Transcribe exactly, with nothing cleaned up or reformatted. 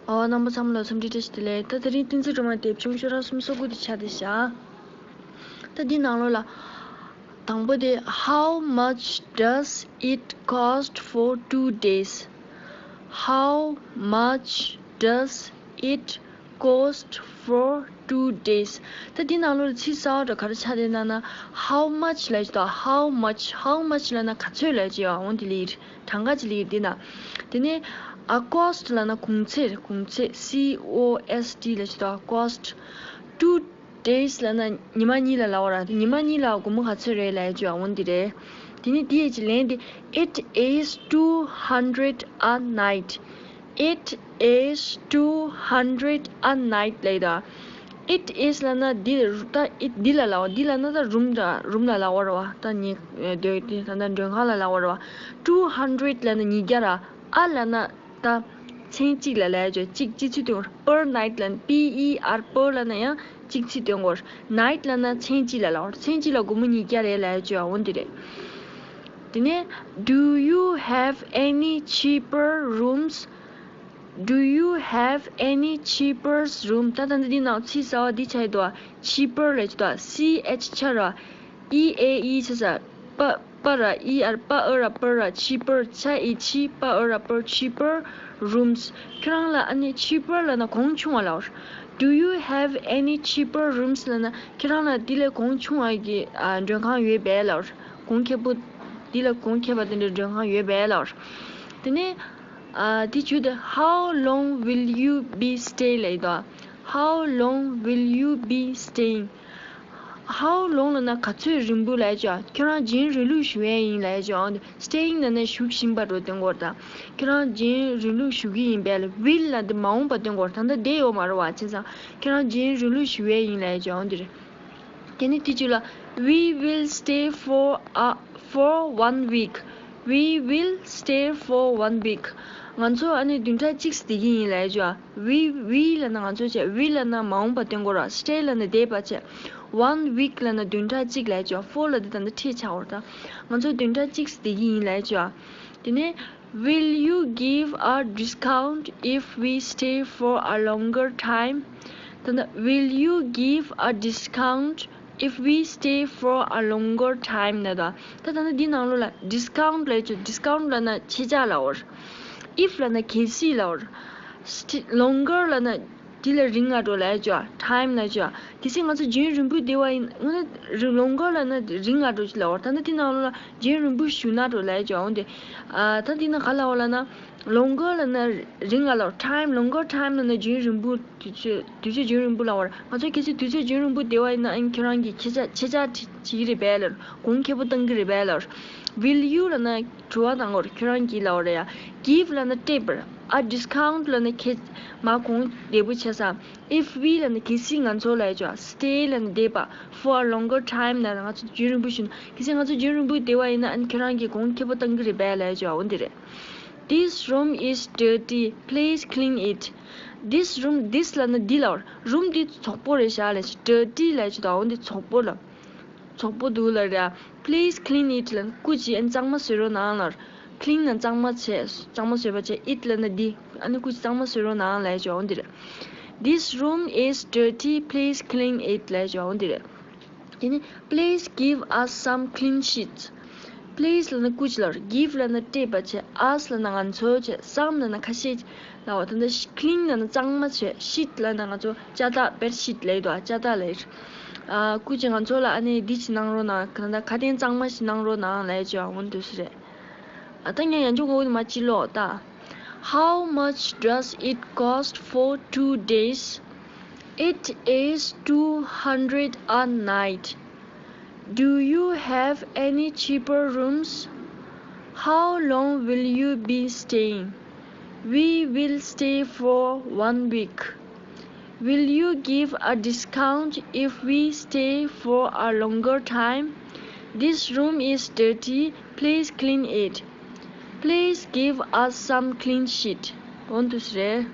ཨོ། རྣམ་པ་ཚང་མ་ལ་འཚམས་འདྲི་བཀྲ་ཤིས་བདེ་ལེགས། ད་དེ་རིང་བསྟན་འཛིན་སྒྲོལ་མ་དེབ་ཆུང་ཤོག་གྲངས་སུམ་ཅུ་སོ་དགུ་དེ་ཆགས་བསྡད་ཤག་ད་འདི་ནང་ལོགས་ལ། དང་པོ་དེ། How much does it cost for two days? How much does it cost for two days? ད་འདི་ནང་ལོགས་ལ་ཚིག་གསར་པ་འདྲ་ག་རེ་ཆགས་བསྡད་ན་ན། How much ལབ་ཀྱི་འདུག How much, how much ལབ་ན་ག་ཚོད་ལབ་ཀྱི་ཡོད། འོ་འདི་ལ་ཡིན། གྲངས་ཀ་ཅིག་ལ་ཡིན་འདི་ན། དེ་ནས་ཨ། Cost ལབ་ན་གོང་ཚད། གོང་ཚད། C O S T ལབ་ཀྱི་འདུག Cost. Two days ལབ་ན་ཉི་མ་གཉིས་ལ་ལབ་པ་རེད། ཉི་མ་གཉིས་ལ་སྒོར་མོ་ག་ཚོད་རེད་ལབ་ཀྱི་ཡོད། འོ་འདི་རེད། དེ་ནས་དེའི་ཅིག་ལན་དེ། It is two hundred a night. It is two hundred a night ལབ་ཀྱི་འདུག It is ལབ་ན་འདི་ད་it འདི་ལ་ལབ་པ། འདི་ལབ་ན་ད་རུམ་ད་རུམ་ལ་ལབ་པ་རེད་པ། ད་ངའི་སྡོད་དེ་ད་ད་མགྲོན་ཁང་ལ་ལབ་པ་རེད་པ། Two hundred ལབ་ན་ཉིས་བརྒྱ་ར། ཨ་ལབ་ན་ད་མཚན་གཅིག་ལ་ལབ་ཡ་ཅོ། གཅིག་གཅིག་ཚུལ་དུ་per night ལབ་ན། P E R per ལབ་ན་ཡང་གཅིག་ཚུལ་དུ་གོ། Night ལབ་ན་མཚན་གཅིག་ལ་ལབ་པ། མཚན་གཅིག་ལ་སྒོར་མོ་ཉིས་བརྒྱ་རེད་ལབ་ཡ་ཅོ། འོ་འདི་རེད། དེ་ནས། Do you have any cheaper rooms? Do you have any cheaper room? ད་ད་འདི་ནང་ཚིག་གསར་པ་འདི་ཆགས་ཡོད་དོ། Cheaper ལབ་ཀྱི་འདུག C H ཆ་ར། E A E ཆ་ས། པ་པ་ར། E R པ་ཨ་ར་པར་ར། Cheaper ཆ་ཨི་ཆི་པ་ཨ་ར་པར། Cheaper rooms. ཁྱོད་རང་ལ་ཨ་ནི་cheaper ལབ་ན་གོང་ཆུང་བ་ལབ་པ་རེད། Do you have any cheaper rooms ལབ་ན་ཁྱོད་རང་ལ་འདི་ལས་གོང་ཆུང་བ་གི་ཨ་མགྲོན་ཁང་ཡོད་པས་ལབ་པ་རེད། གོང་ཁེ་པོ། འདི་ལས་གོང་ཁེ་པོ་དེ་འདྲའི་མགྲོན་ཁང་ཡོད་པས་ལབ་པ་རེད། དེ་ནས་ཨ་དེ་བརྗོད་དེ། How long will you be stay ལབ་ཀྱི་འདུག How long will you be staying? How long ལབ་ན་ག་ཚོད་རིང་པོ་ལབ་ཀྱི་འདུག་ཁྱོད་རང་རྒྱུན་རིང་ལུགས་བཞུགས་ཡས་ཡིན་ལབ་ཀྱི་འདུག Staying ལབ་ན་བཞུགས་བཞིན་པ་འདྲ་བོ་སྟོན་གྱི་ཡོད་རེད་ད། ཁྱོད་རང་རྒྱུན་རིང་ལུགས་བཞུགས་ཀྱི་ཡིན་པས་ལབ། Will ལབ་འདི་མ་འོངས་པ་སྟོན་གྱི་ཡོད་རེད། ད་ལྟ་བསྡད་ཡོད་མ་རེད་པ། བྱས་ཙང་ཁྱོད་རང་རྒྱུན་རིང་ལུགས་བཞུགས་ཡས་ཡིན་ལབ་ཀྱི་འདུག་འོ་འདི་རེད། དེ་ནས་དེ་བརྗོད་ལ། We will stay for a for one week. We will stay for one week. ང་ཚོ་ཨ་ནི་བདུན་ཕྲག་གཅིག་བསྡད་ཀྱི་ཡིན་ལབ་ཀྱི་འདུག We, we ལབ་ན་ང་ཚོ་བྱས། Will ལབ་ན་མ་འོངས་པ་སྟོན་གྱི་ཡོད་རེད། Stay ལབ་ན་བསྡད་པ་བྱས། One week ལབ་ན་བདུན་ཕྲག་གཅིག་ལབ་ཀྱི་འདུག For ལབ་དེ་ད་ལྟ་ཁྲིད་ཆགས་ཡོད་རེད་ད། ང་ཚོ་བདུན་ཕྲག་གཅིག་བསྡད་ཀྱི་ཡིན་ལབ་ཀྱི་འདུག་དེ་ནས། Will you give a discount if we stay for a longer time? ད་ལྟ། Will you give a discount if we stay for a longer time ལབ་ད། ད་ད་ལྟ་འདི་ནང་ལོགས་ལ་discount ལབ་ཀྱི་འདུག Discount ལབ་ན་ཁྱད་ཆོས་ལབ་ཀྱི་འདུག If ལབ་ན་གལ་སྲིད་ལབ་ཀྱི་འདུག St- longer ལབ་ན་དེ་ལས་རིང་བ་འདྲ་བོ་ལབ་ཀྱི་འདུག Time ལབ་ཀྱི་འདུག་གལ་སྲིད་ང་ཚོ་རྒྱུན་རིང་པོ་བསྡད་པ་ཡིན་ན། longer ལབ་ན་རིང་བ་འདྲ་བོ་ཅིག་ལབ་ཀྱི་འདུག་ད་ལྟ་འདི་ནང་ལོགས་ལ་རྒྱུན་རིང་པོ་བཞུགས་ན་འདྲ་བོ་ལབ་ཀྱི་འདུག་འོ་འདི། ཨ། ད་འདི་ནང་ག་ལབ་ཀྱི་འདུག་ལབ་ན། Longer ལབ་ན་རིང་བ་ལབ་ཀྱི་འདུག Time, longer time ལབ་ན་རྒྱུན་རིང་པོ། དུས་ཚོད། དུས་ཚོད་རྒྱུན་རིང་པོ་ལབ་པ་རེད། ང་ཚོ་གལ་སྲིད་དུས་ཚོད་རྒྱུན་རིང་པོ་བསྡད་པ་ཡིན་ན། ཨ་ནི་ཁྱེད་རང་གིས་ཁྱེད་ཅག་ཁྱེད་ཅག་བྱེད་ཀྱི་རེད་པས་ལབ། གོང་ཁེ་པོ་གཏོང་གི་རེད་པས་ལབ། Will you ལབ་ན་དྲི་བ་གཏོང་གི་རེད། ཁྱེད་རང་གིས་ལབ་པ་རེད་ཡ། Give ལབ་ན་སྤྲད་པ་རེད། ཨ། Discount ལབ་ན་ཁྱེད་མར་གོང་བདེ་པོ་བྱས་ཙང་། If we ལབ་ན་གལ་སྲིད་ང་ཚོ་ལབ་ཀྱི་འདུག Stay ལབ་ན་བསྡད་པ། For a longer time ལབ་ན་ང་ཚོ་རྒྱུན་རིང་པོ་བཞུགས་ན། གལ་སྲིད་ང་ཚོ་རྒྱུན་རིང་པོ་བསྡད་པ་ཡིན་ན། ཨ་ནི་ཁྱེད་རང་གིས་གོང་ཁེ་པོ་གཏོང་གི་རེད་པས་ལབ་ཀྱི་འདུག་འོ་འདི་རེད། This room is dirty. Please clean it. This room, this ལབ་ན་འདི་ལབ་པ་རེད། Room འདི་བཙོག་པོ་རེད་ཤག་ལབ་ཀྱི་འདུག Dirty ལབ་ཀྱི་འདུག་འོ་འདི་བཙོག་པོ་ལབ། བཙོག་པོ་འདུག་ལབ་རེད། Please clean it ལབ་ན་སྐུ་མཁྱེན་ཨ་ནི་གཙང་མ་བཟོ་རོགས་གནང་ལབ། Clean ལབ་ན་གཙང་མ་བྱས། གཙང་མ་བཟོས་པ་བྱས། It ལབ་ན་འདི། ཨ་ནི་སྐུ་མཁྱེན་གཙང་མ་བཟོ་རོགས་གནང་ལབ་ཀྱི་འདུག་འོ་འདི་རེད། This room is dirty. Please clean it ལབ་ཀྱི་འདུག་འོ་འདི་རེད། དེ་ནས། Please give us some clean sheets. Please ལབ་ན་སྐུ་མཁྱེན་ལབ་རེད། Give ལབ་ན་སྤྲད་པ་བྱས། Us ལབ་ན་ང་ཚོ་བྱས། Some ལབ་ན་ཁ་ཤས་ལབ་པ། ད་ལྟ་clean ལབ་ན་གཙང་མ་བྱས། Sheet ལབ་ན་ང་ཚོ་ལྕགས་ཐག bed sheet ལབ་ཀྱི་འདུག་ལྕགས་ཐག་ལབ་ཀྱི་རེད། ཨ། སྐུ་མཁྱེན་ང་ཚོ་ལ་ཨ་ནི་འདི་ཅིག་གནང་རོགས་གནང་། ད་ལྟ་ཁ་དན་གཙང་མ་ཞིག་གནང་རོགས་གནང་ལབ་ཀྱི་འདུག་འོ་འདུག་སེ་རེད། ཨ། ད་ངས་ཡང་ཅུང་གོ་བོ་དེ་མར་ཅིག་ཀློག་ད། How much does it cost for two days? It is two hundred a night. Do you have any cheaper rooms? How long will you be staying? We will stay for one week. Will you give a discount if we stay for a longer time? This room is dirty. Please clean it. Please give us some clean sheet. འོ་འདུག་སེ་རེད།